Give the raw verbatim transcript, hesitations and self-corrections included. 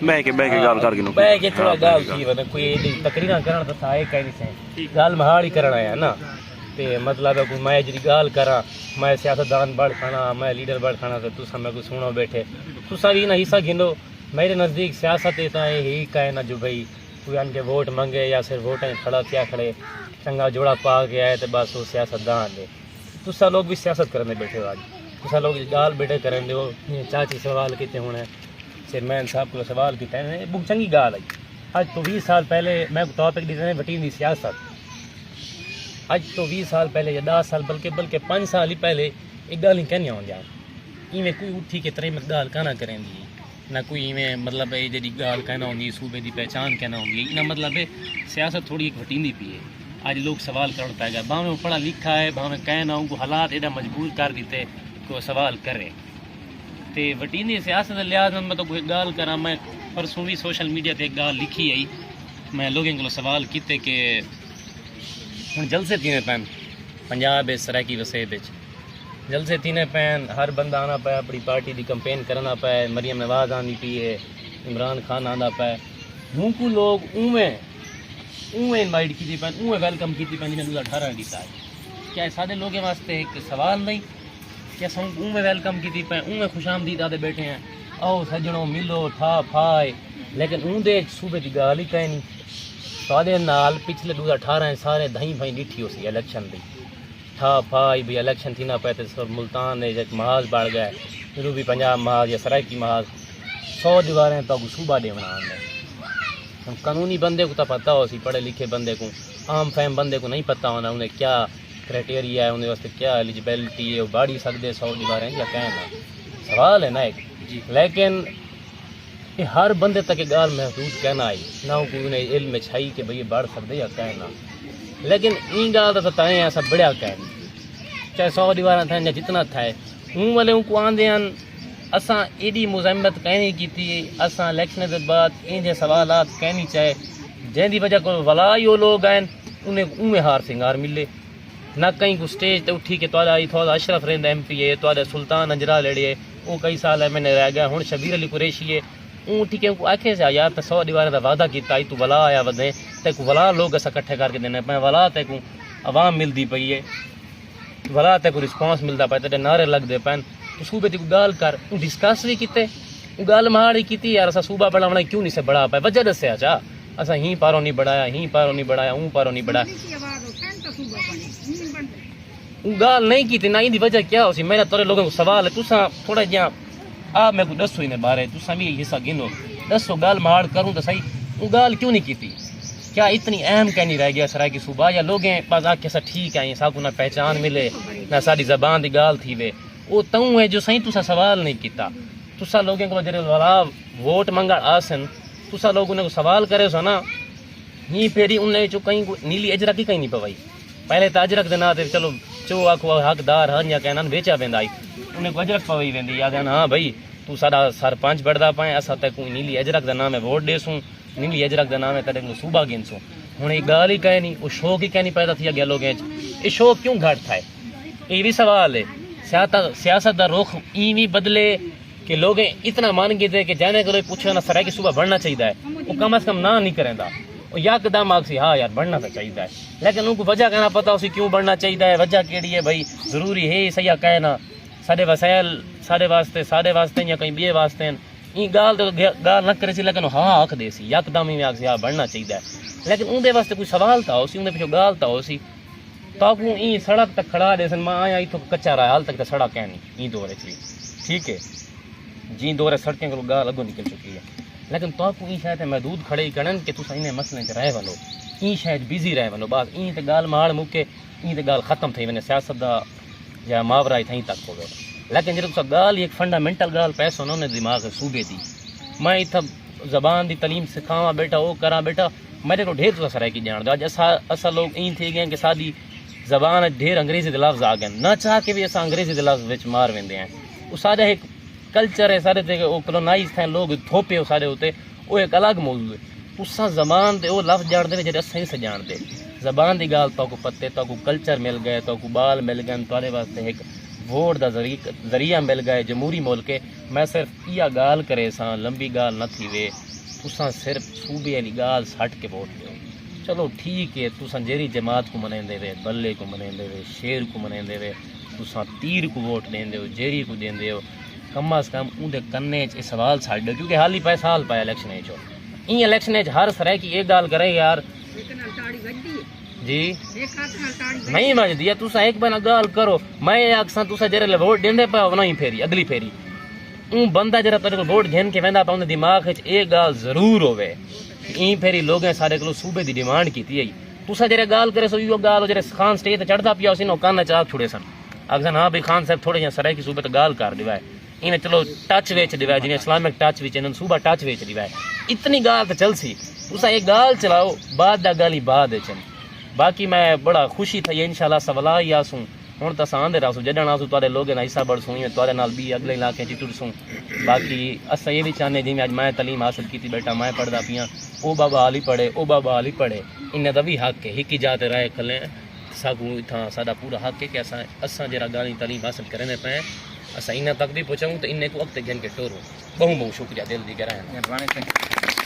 بہ کے بہ کے ڳالھ کر گھنوں۔ بہ کے تھوڑا ڳالھ تھی ونڄے، کوئی ایݙی تقریراں کرݨ تاں سائے کائنی سئیں۔ ڳالھ مہاڑ ہی کرݨ آیا نا۔ تے مطلب ہے کوئی میں جیڑھی ڳالھ کراں، میں سیاستدان بݨ کھڑاں، میں لیڈر بݨ کھڑاں، تے تساں میکوں سݨو ٻیٹھے۔ تساں وی انہاں حصہ گھنو۔ میݙے نزدیک سیاست اے تاں اے ہی کائے نہ جو بھئی کوئی آن کے ووٹ منگے یا صرف ووٹاں اچ کھڑا تھیا کھڑے، چنڳا جوڑا پا کے آئے تے بس او سیاستدان اے۔ تساں لوگ وی سیاست کریندے ٻیٹھے ہو۔ اڄ تساں لوگ ڳالھ ٻیٹھے کریندے ہو، چاچی سوال کیتے ہوݨے، چیئرمین صاحب کوں سوال کیتے ہیں، ٻہوں چنڳی ڳالھ ہے۔ اڄ توں ویہہ سال پہلے میں ٹاپک ݙتے نے وٹیندی سیاست۔ اڄ توں ویہہ سال پہلے یا ݙاہ سال، بلکہ بلکہ پنج سال ہی پہلے اے ڳالھیں کائنیاں ہوندیاں۔ ایویں کوئی اٹھی کے تریمت ڳالھ کائنا کریندی، نہ کوئی ایویں مطلب اے جیڑھی ڳالھ کائنا ہوندی، صوبے دی پہچان کائنا ہوندی۔ انہاں مطلب اے سیاست تھوڑی ہک وٹیندی پئی ہے۔ اڄ لوگ سوال کرݨ پئے ڳئے، بھاویں او پڑھا لکھا ہے، بھاویں کائنا، اونکوں حالات ایݙا مجبور کر ݙتے کہ او سوال کرے۔ تے وٹیندی سیاست دے لحاظ نال میں تہاکوں ہک ڳالھ کراں، میں پرسوں وی سوشل میڈیا تے ہک ڳالھ لکھی ہئی، میں لوگیں کولوں سوال کیتے کہ ہݨ جلسے تھیندے پئن پنجاب اچ، سرائیکی وسیب اچ جلسے تھیندے پئن، ہر بندہ آندا پئے، اپݨی پارٹی دی کمپین کرݨا پئے، مریم نواز آندی پئی ہے، عمران خان آندا پئے، اونکوں لوگ اونویں اونویں انوائٹ کیتی پئن، اونویں ویلکم کیتی پئن جیویں ݙو ہزار اٹھارہ کیتا ہے۔ کیا اے ساݙے لوگیں واسطے ہک سوال نئیں کہ اساں اونویں ویلکم کیتی پئے، اونویں خوش آمدید آہدے ٻیٹھے ہیں؟ آؤ سڄݨو، ملو، ٹھا پھا ہے، لیکن اوندے اچ صوبے دی ڳالھ ہی کائنی۔ تہاݙے نال پچھلے ݙو ہزار اٹھارہ اچ سارے دھائیں بھائیں ݙٹھی ہوسی الیکشن دی۔ ٹھا پھا ہئی بھئی الیکشن تھیندا پئے تے سر ملتان اچ ہک محاذ بݨ ڳئے، جنوبی پنجاب محاذ یا سرائیکی محاذ، سو دیواریں تہاکوں صوبہ ݙیوݨا آندے۔ ہݨ قانونی بندے کوں تاں پتہ ہوسی، پڑھے لکھے بندے کوں، عام فہم بندے کوں نئیں پتہ ہوندا اوندے کیا کرائٹیریا ہے، اوندے واسطے کیا ایلیجیبلٹی ہے، او بݨ ہی سڳدے سو دیواریں یا کائنا؟ سوال ہے نا ہک۔ جی۔ لیکن اے ہر بندے تک اے ڳالھ محدود کائنا ہئی، نہ کوئی انہیں علم اچ ہئی کہ بھئی اے بݨ سڳدے یا کائنا۔ لیکن ایں ڳالھ دا تاں تائیں اساں بݨیا کائنی، چاہے سو دیواراں تھئن یا جتنا تھئے، اوں ویلے اونکوں آندے ہن، اساں ایݙی مزاحمت کائنی کیتی، اساں الیکشن دے بعد اینجھے سوالات کائنی چائے، جیندی وجہ کول ولا ہی او لوگ آئن، انہیں کوں اونویں ہار سنگار ملے۔ نہ کہیں کوں سٹیج تے اٹھی کے تہاݙا ای تھوڑا اشرف رند ایم پی اے، تہاݙا سلطان انجرا لڑے، او کئی سال ایم این اے رہ ڳئے، ہݨ شبیر علی قریشی ہے، اوں اٹھی کے اونکوں آکھے سیا، یار، تاں سو دیواریں دا وعدہ کیتا، اج توں ولا آیا ودیں، تیکوں ولا لوگ اساں کٹھے کر کے ݙیندے پئے، ولا تیکوں عوام ملدی پئی ہے، ولا تیکوں رسپانس ملدا پئے، تیݙے نعرے لڳدے پئن، توں صوبے دی کوئی ڳالھ کر۔ اوں ڈسکس وی کیتے، اوں ڳالھ مہاڑ ہی کیتی، یار، اساں صوبہ بݨاوݨا کیوں نی سے بݨا پئے، وجہ ݙسیا چا، اساں ہی پاروں نی بݨایا، ہی پاروں نی بݨایا، اوں پاروں نی بݨایا۔ اوں ڳالھ نئیں کیتی، نہ ایندی وجہ کیا ہوسی؟ میݙا تہاݙے لوگوں کوں سوال ہے، تساں تھوڑا جیہاں آپ میکوں ݙسو ایندے بارے، تساں وی حصہ گھنو، ݙسو ڳالھ مہاڑ کروں تاں صحیح، اوں ڳالھ کیوں نی کیتی؟ کیا اتنی اہم کائنی رہ ڳیا سرائیکی صوبہ؟ یا لوگیں بس آکھے اساں ٹھیک آئیں، ساکوں نہ پہچان ملے، نہ ساݙی زبان دی ڳالھ تھیوے؟ او تہوں ہے جو سئیں تساں سوال نئیں کیتا۔ تساں لوگیں کولوں جیڑھے ولا ووٹ منگݨ آسن، تساں لوگ انہیں کوں سوال کریسو نا، ہی پھیری انہیں وچوں کہیں کوں نیلی اجرک ہی کہیں نی پوائی۔ پہلے تاں اجرک دے ناں تے چلو، چو آکھو حقدار ہن یا کائنا، ویچا ویندا ہئی، انہیں کوں اجرک پوائی ویندی، آہدے ہن، ہاں بھئی، توں ساݙا سرپنچ بݨدا پئیں، اساں تیکوں نیلی اجرک دے ناں تے ووٹ ݙیسوں، نیلی اجرک دے ناں تے تیݙے کوں صوبہ گھنسوں۔ ہݨ اے ڳالھ ہی کائنی، او شوق ہی کائنی پیدا تھیا ڳیا لوگیں اچ۔ اے شوق کیوں گھٹ تھئے؟ اے وی سوال ہے۔ سیاست، سیاست دا رخ ایں وی بدلے کہ لوگیں اتنا من گھدے کہ جیندے کولوں پچھو نا سرائیکی صوبہ بݨنا چاہیدا ہے، او کم از کم نہ نی کریندا۔ او یکدم آکھسی، ہاں یار، بݨنا تاں چاہیدا ہے، لیکن اونکوں وجہ کائنا پتہ ہوسی کیوں بݨنا چاہیدا ہے، وجہ کیڑھی ہے بھئی، ضروری ہے صحیح ہے کائنا، ساݙے وسائل ساݙے واسطے، ساݙے واسطے یا کہیں ٻئے واسطے ہن۔ ایں ڳالھ تے ڳالھ نہ کریسی، لیکن ہاں آکھ ݙیسی، یکدم ایویں آکھسی، ہاں، بݨنا چاہیدا ہے۔ لیکن اوندے واسطے کوئی سوال تاں ہوسی، اوندے پچھوں ڳالھ تاں ہوسی۔ تاکوں ایں سڑک تک کھڑا ݙیسن، میں آیاں اتھوں کچا راہ، حال تک تاں سڑک کائنی ایں دور اچ وی۔ ٹھیک ہے، جیں دور اچ سڑکیں کولوں ڳالھ اڳوں نکل چکی ہے، لیکن تاکوں ایں شے تے محدود کھڑے ہی کرن کہ تساں انہیں مسئلیں تے رہ ونو، ایں شے اچ بزی رہ ونو، بس ایں تے ڳالھ مہاڑ مکے، ایں تے ڳالھ ختم تھئی ونڄے، سیاست دا جا ماورا اتھائیں تک ہووے۔ لیکن جیڑھے تساں ڳالھ ہی ہک فنڈامنٹل ڳالھ پئے سو نا انہیں دماغ صوبے دی، میں اتھاں زبان دی تعلیم سکھاواں ٻیٹھا، او کراں ٻیٹھا، میݙے کولوں ڈھیر تساں سرائیکی ڄاݨدے۔ اڄ اساں، اساں لوگ ایں تھی ڳئے ہیں کہ ساݙی زبان اچ ڈھیر انگریزی دے لفظ آ ڳئے ہن۔ نہ چاہ کے وی اساں انگریزی دے لفظ وچ مار ویندے ہیں۔ او ساݙا ہک کلچر ہے، ساݙے تے او کلونائز تھئے لوگ تھوپے او ساݙے اتے، او ہک الڳ موضوع ہے۔ تساں زبان دے او لفظ ڄاݨدے وے جیڑھے اساں نی سے ڄاݨدے۔ زبان دی ڳالھ تہاکوں پتے، تہاکوں کلچر مل ڳئے، تہاکوں ٻال مل ڳئن، تہاݙے واسطے ہک ووٹ دا ذریعہ مل گئے، جمہوری ملک ہے۔ میں صرف ایہا گالھ کریساں، لمبی گالھ نہ تھیوے، تساں صرف صوبے آلی گالھ سٹ کے ووٹ ڈیو۔ چلو ٹھیک ہے، تساں جیرھی جماعت کوں منیندے وے، بلے کوں منیندے وے، شیر کوں منیندے وے، تساں تیر کوں ووٹ ڈیندے ہو، جیرھی کوں ڈیندے ہو، کم از کم اوندے کنے اچ اے سوال سٹ ڈیو، کیونکہ حالی پئے سال پئے الیکشن اچ ہو۔ ایں الیکشن اچ ہر سرائیکی اے گالھ کرے یار۔ جی۔ نہیں مجدی ہے، تساں ہک بار گالھ کرو، میں اے آکھساں تساں جیرھے ووٹ ڈیندے پئے ہو نہ ایں پھیری، اگلی پھیری اوں بندہ جیرھا تہاڈے کول ووٹ گھن کے ویندا پئے اوندے دماغ اچ اے گالھ ضرور ہووے کہ ایں پھیری لوگیں ساڈے کولوں صوبے دی ڈیمانڈ کیتی ہئی۔ تساں جیرھے گالھ کریسو ایہو گالھ او جیرھے خان سٹیج تے چڑھدا پیا ہوسی نہ او کن اچ آکھ چھوڑیسن، آکھسن ہاں بھئی خان صاحب تھوڑے جیہاں سرائیکی صوبے تے گالھ کر ڈیوائے۔ انہیں چلو ٹچ وچ ڈیوائے، جیویں اسلامک ٹچ وچ ہن، صوبہ ٹچ وچ ڈیوائے۔ اتنی گالھ تے چلسی، تساں اے گالھ چلاؤ، بعد دا گالھیں بعد وچ ہن۔ باقی میں بڑا خوشی تھئی ہے، انشاءاللہ اساں ولا ہی آسوں۔ ہن تاں اساں آندے رہسوں، جڈݨ آسوں تہاڈے لوگیں دا حصہ بݨسوں، ایویں تہاڈے نال ٻئی اڳلے علاقیں چ ٹرسوں۔ باقی اساں اے وی چاہندے جیویں اڄ میں تعلیم حاصل کیتی ٻیٹھاں، میں پڑھدا پیاں، او بابا حالی پڑھے، او بابا حالی پڑھے، انہاں دا وی حق ہے، ہک ہی جاہ تے رہ کھلے ہیں۔ ساکوں اتھاں ساڈا پورا حق ہے کہ اساں، اساں جیرھا گالھیں تعلیم حاصل کریندے پئے ہیں، اساں انہاں تک وی پہنچاؤں تے انہیں کوں اڳتے گھن کے ٹوروں۔ ٻہوں ٻہوں شکریہ دل دی گہرائیں۔ مہربانی سائیں۔